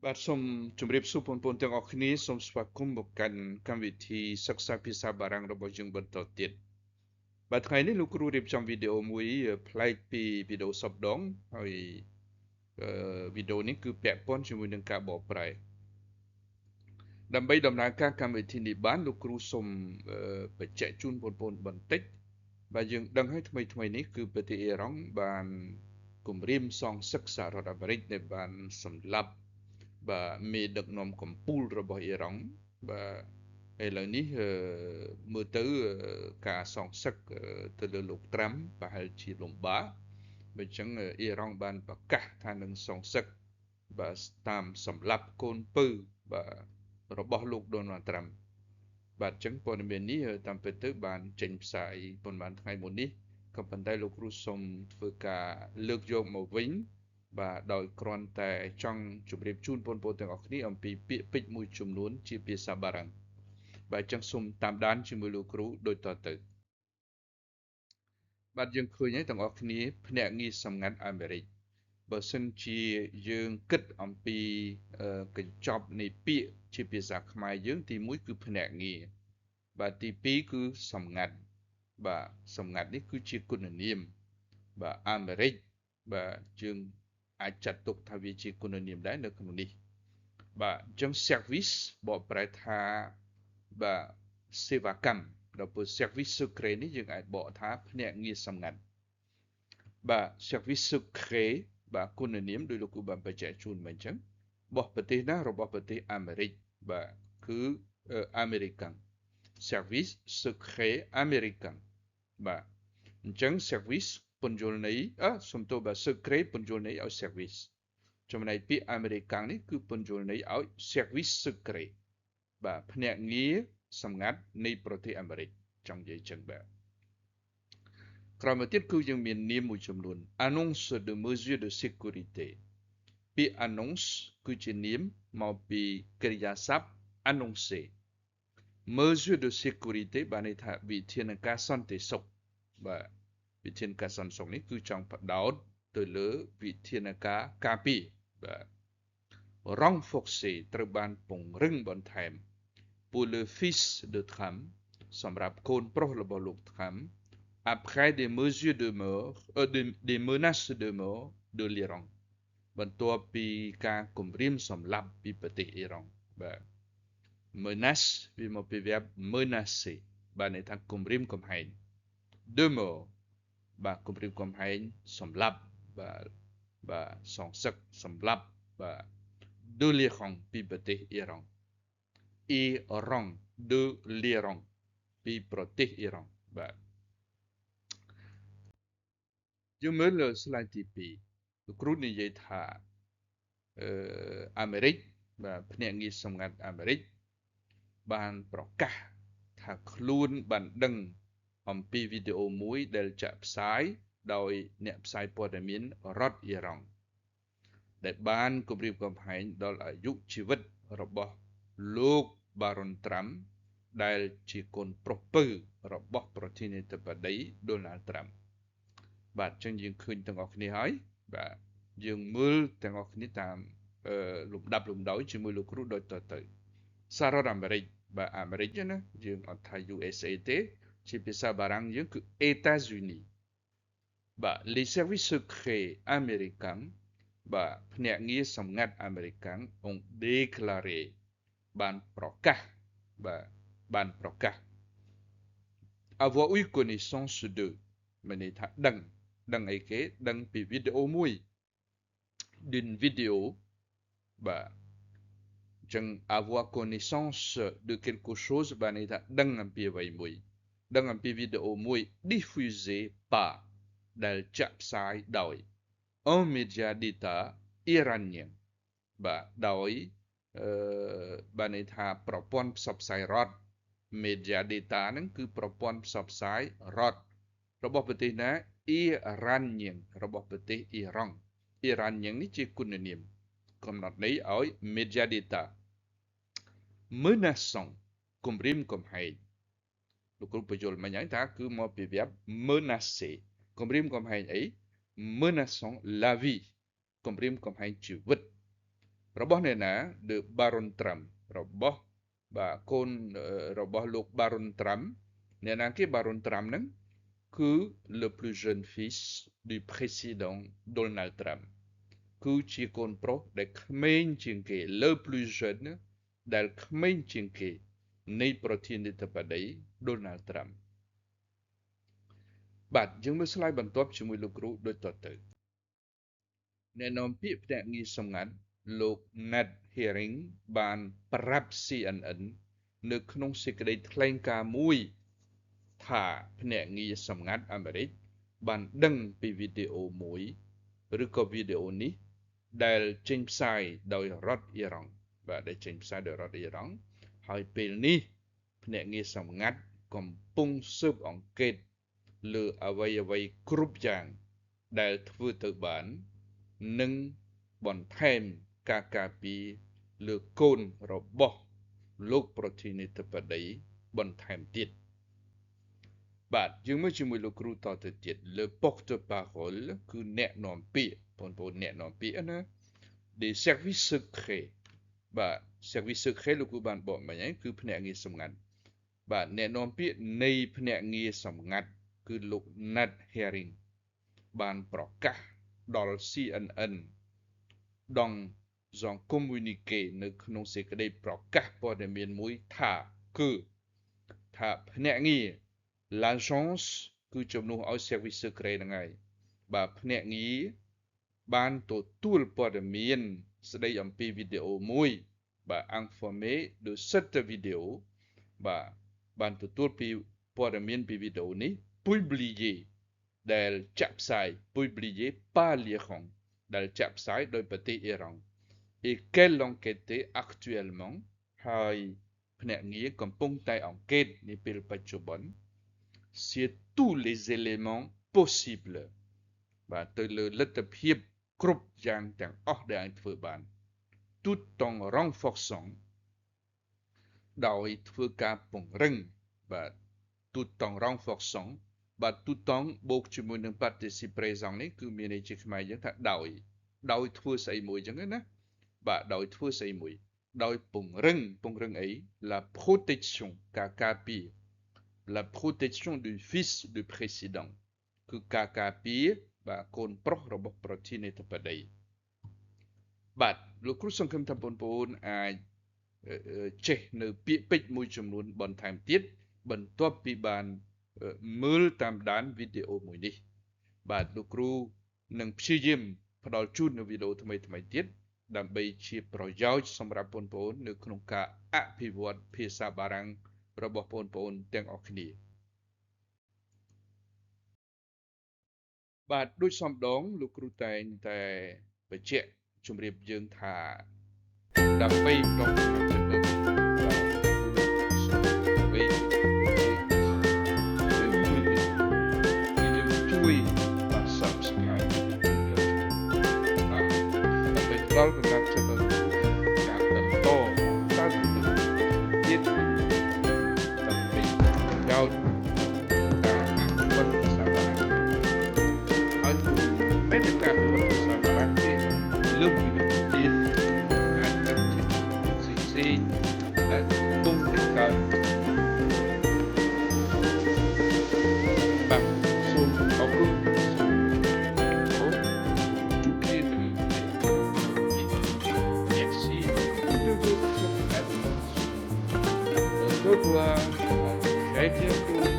បាទសូមជម្រាបសួរបងប្អូនទាំងអស់គ្នាសូមស្វាគមន៍មកកាន់កម្មវិធីសិក្សាភាសាបារាំងរបស់យើងបន្តទៀតបាទថ្ងៃនេះលោកគ្រូរៀបចំវីដេអូមួយប្លែកពីវីដេអូសពដងហើយវីដេអូនេះគឺពាក់ព័ន្ធជាមួយនឹងការបកប្រែដើម្បីដំណើរការកម្មវិធីនេះបានលោកគ្រូសូមបញ្ជាក់ជូនបងប្អូនបន្តិចបាទយើងដឹងហើយថ្មីថ្មីនេះគឺប្រទេសអ៊ីរ៉ង់បានគម្រាមសងសឹកសហរដ្ឋអាមេរិកដែលបានសម្លាប់បាទមេដឹកនាំកម្ពុជារបស់អ៊ីរ៉ង់បាទឥឡូវនេះមើលទៅការសងសឹកទៅលើលោកត្រាំប្រហែលជាលំបាកបើអញ្ចឹងអ៊ីរ៉ង់បានប្រកាសថានឹងសងសឹកបាទតាមសម្លាប់កូនពៅបាទរបស់លោកដូណាល់ត្រាំបាទអញ្ចឹងព័ត៌មាននេះតាមពិតទៅបានចេញផ្សាយប៉ុន្មានថ្ងៃមុននេះក៏ប៉ុន្តែលោកគ្រូសូមធ្វើការលើកយកមកវិញបាទដោយគ្រាន់តែចង់ជម្រាបជូនបងប្អូនទាំងអស់គ្នាអំពីពាក្យពេចន៍មួយចំនួនជាភាសាបារាំងបាទអញ្ចឹងសូមតាមដានជាមួយលោកគ្រូដូចតទៅបាទយើងឃើញហើយទាំងអស់គ្នាភ្នាក់ងារសម្ងាត់អាមេរិកបើសិនជាយើងគិតអំពីកញ្ចប់នៃពាក្យជាភាសាខ្មែរយើងទី1គឺភ្នាក់ងារបាទទី2គឺសម្ងាត់បាទសម្ងាត់នេះគឺជាគុណនាមបាទអាមេរិកបាទយើងអាចចាត់ទុកថាវាជាគុណនាមដែរនៅក្នុងនេះបាទអញ្ចឹង service បកប្រែថាបាទសេវាកម្មដល់ពេល service secret នេះយើងអាចបកថាភ្នាក់ងារសម្ងាត់បាទ service secret បាទគុណនាមដោយលោកគ្រូបានបញ្ជាក់ជូនមកអញ្ចឹងរបស់ប្រទេសណារបស់ប្រទេសអាមេរិកបាទគឺ Américain service secret américain បាទអញ្ចឹង service ពន្យល់ន័យសំទោសបាទ secret ពន្យល់ន័យឲ្យ service ចំណែកពាក្យ Américain នេះគឺពន្យល់ន័យឲ្យ service secret បាទភ្នាក់ងារសម្ងាត់នៃប្រទេសអាមេរិកចង់និយាយចឹងបាទក្រោយមកទៀតគឺយើងមាននាមមួយចំនួន annonce de mesures de sécurité ពាក្យ annonce គឺជានាមមកពីកិរិយាសព្ទ annoncer mesure de sécurité បានន័យថាវិធានការសន្តិសុខបាទវិធានការសន្តិសុខនេះគឺចង់ផ្ដោតទៅលើវិធានការការពារបាទ renforcer ត្រូវបានពង្រឹងបន្ថែម pour le fils de Trump សម្រាប់កូនប្រុសរបស់លោក Trump après des mesures de mort des menaces de mort de l'Iran បន្ទាប់ពីការគំរាមសម្លាប់ពីប្រទេសអ៊ីរ៉ង់បាទ menace វាមកពី verbe menacer បាទន័យថាគំរាមកំហែង de mort បាទគំរាមកំហែងសម្លាប់បាទបាទសងសឹកសម្លាប់បាទ de l'Iran ពីប្រទេសអ៊ីរ៉ង់អ៊ីរ៉ង់ de l'Iran ពីប្រទេសអ៊ីរ៉ង់បាទយើងមើលលើ slide ទី2លោកគ្រូនិយាយថាអាមេរិកបាទភ្នាក់ងារសម្ងាត់អាមេរិកបានប្រកាសថាខ្លួនបានដឹងអំពីវីដេអូមួយដែលចាក់ផ្សាយដោយអ្នកផ្សាយព័ត៌មានរដ្ឋអ៊ីរ៉ង់ដែលបានគំរាមកំហែងដល់អាយុជីវិតរបស់លោកបារ៉ុនត្រាំដែលជាកូនប្រុសពៅរបស់ប្រធានាធិបតីដូណាល់ត្រាំបាទអញ្ចឹងយើងឃើញទាំងអស់គ្នាហើយបាទយើងមើលទាំងអស់គ្នាតាមលំដាប់លំដោយជាមួយលោកគ្រូដូចតទៅសហរដ្ឋអាមេរិកបាទអាមេរិកណាយើងអត់ថា USA ទេជាភាសាបារាំងយើងគឺ États-Unis បាទ les services secrets américains បាទភ្នាក់ងារសម្ងាត់អាមេរិកាំង ont déclaré បានប្រកាសបាទបានប្រកាស avoir eu connaissance de មានន័យថាដឹងដឹងអីគេដឹងពីវីដេអូមួយ d'une vidéo បាទអញ្ចឹង avoir connaissance de quelque chose បានន័យថាដឹងអំពីអ្វីមួយដឹងអំពីវីដេអូមួយ diffusé par ដែលចាក់ផ្សាយដោយ un média d'État iranien បាទដោយបានន័យថាប្រព័ន្ធផ្សព្វផ្សាយរដ្ឋ média d'État ហ្នឹងគឺប្រព័ន្ធផ្សព្វផ្សាយរដ្ឋរបស់ប្រទេសណាអ៊ីរ៉ានៀងរបស់ប្រទេសអ៊ីរ៉ង់អ៊ីរ៉ានៀងនេះជាគុណនាមកំណត់ន័យឲ្យ média d'État menaçant គំរាមកំហែងលោកគ្រូបញ្យល់មិញហើយថាគឺមកពី verbe menacer គំរាមកំហែងអី menaçant la vie គំរាមកំហែងជីវិត របស់អ្នកណា de Baron Trump របស់បាទកូនរបស់លោក Baron Trump អ្នកណាគេ Baron Trump ហ្នឹងគឺ le plus jeune fils du président Donald Trump គឺជាកូនប្រុសដែលក្មេងជាងគេ le plus jeune ដែលក្មេងជាងគេនៃប្រធានាធិបតី Donald Trump បាទយើងមើល slide បន្ទាប់ជាមួយលោកគ្រូដូចតទៅអ្នកនាំពាក្យភ្នាក់ងារសម្ងាត់លោក Ned Herring បានប្រាប់ CNN នៅក្នុងសេចក្តីថ្លែងការណ៍មួយថាភ្នាក់ងារសម្ងាត់អាមេរិកបានដឹងពីវីដេអូមួយឬក៏វីដេអូនេះដែលចេញផ្សាយដោយរដ្ឋអ៊ីរ៉ង់បាទដែលចេញផ្សាយដោយរដ្ឋអ៊ីរ៉ង់ហើយពេលនេះភ្នាក់ងារសម្ងាត់កំពុងស៊ើបអង្កេតលើអ្វីអ្វីគ្រប់យ៉ាងដែលធ្វើទៅបាននិងបន្ថែមការការពារលើកូនរបស់លោកប្រធានាធិបតីបន្ថែមទៀតបាទយើងមើលជាមួយលោកគ្រូតទៅទៀត Le porte-parole គឺអ្នកនាំពាក្យបងប្អូនអ្នកនាំពាក្យណា des services secrets បាទ service secret លោកគ្រូបានបកមិញហើយគឺភ្នាក់ងារសម្ងាត់បាទអ្នកនាំពាក្យនៃភ្នាក់ងារសម្ងាត់គឺលោក Ned Herring បានប្រកាសដល់ CNN dans un communiqué នៅក្នុងសេចក្តីប្រកាសព័ត៌មានមួយថាគឺថាភ្នាក់ងារ l'agence គឺជំនួសឲ្យ service secret ហ្នឹងហើយបាទភ្នាក់ងារបានទទួលព័ត៌មានស្ដីអំពីវីដេអូមួយបាទ informé de cette vidéo បាទបានទទួលពីព័ត៌មានពីវីដេអូនេះ publié ដែលចាក់ផ្សាយ publié par l'Iran ដែលចាក់ផ្សាយដោយប្រទេសអ៊ីរ៉ង់ et qu'elle enquêtait actuellement ហើយភ្នាក់ងារកំពុងតែអង្កេតនាពេលបច្ចុប្បន្ន sur tous les éléments possibles បាទទៅលើលទ្ធភាពគ្រប់យ៉ាងទាំងអស់ដែលអាចធ្វើបាន tout en renforçant ដោយធ្វើការពង្រឹងបាទ tout en renforçant បាទ tout en បូកជាមួយនឹង participe présent នេះគឺមានន័យជាខ្មែរយើងថាដោយធ្វើស្អីមួយអញ្ចឹងណាបាទដោយធ្វើស្អីមួយដោយពង្រឹងពង្រឹងអី la protection ការការពារ la protection du fils du président គឺការការពារបាទកូនប្រុសរបស់ប្រធានាធិបតីបាទលោកគ្រូសង្ឃឹមថាបងប្អូនអាចចេះនៅពាក្យពេចន៍មួយចំនួនបន្ថែមទៀតបន្ទាប់ពីបានមើលតាមដានវីដេអូមួយនេះបាទលោកគ្រូនឹងព្យាយាមផ្ដល់ជូននៅវីដេអូថ្មីៗទៀតដើម្បីជាប្រយោជន៍សម្រាប់បងប្អូននៅក្នុងការអភិវឌ្ឍភាសាបារាំងរបស់បងប្អូនទាំងអស់គ្នាបាទដូចសំដងលោកគ្រូតែងតែបញ្ជាក់ជម្រាបយើងថាដើម្បីផ្ដល់ចំណុចដើម្បីយើងជួយបាទ Subscribe ដើម្បីផ្ដល់កម្លាំងចិត្តដល់ការបន្តតទៅទៀតដើម្បីប្រយោជន៍ការអភិវឌ្ឍភាសាបារាំងហើយមិនតែការអភិវឌ្ឍភាសាបារាំងទេលើសពីនេះទៀតអាចទៅជាផ្សេងៗដែលកំពុងតែកើតបាទសូមអរគុណសូមអរជួបគ្នានៅ Merci de votre attention. Au revoir. À très bientôt.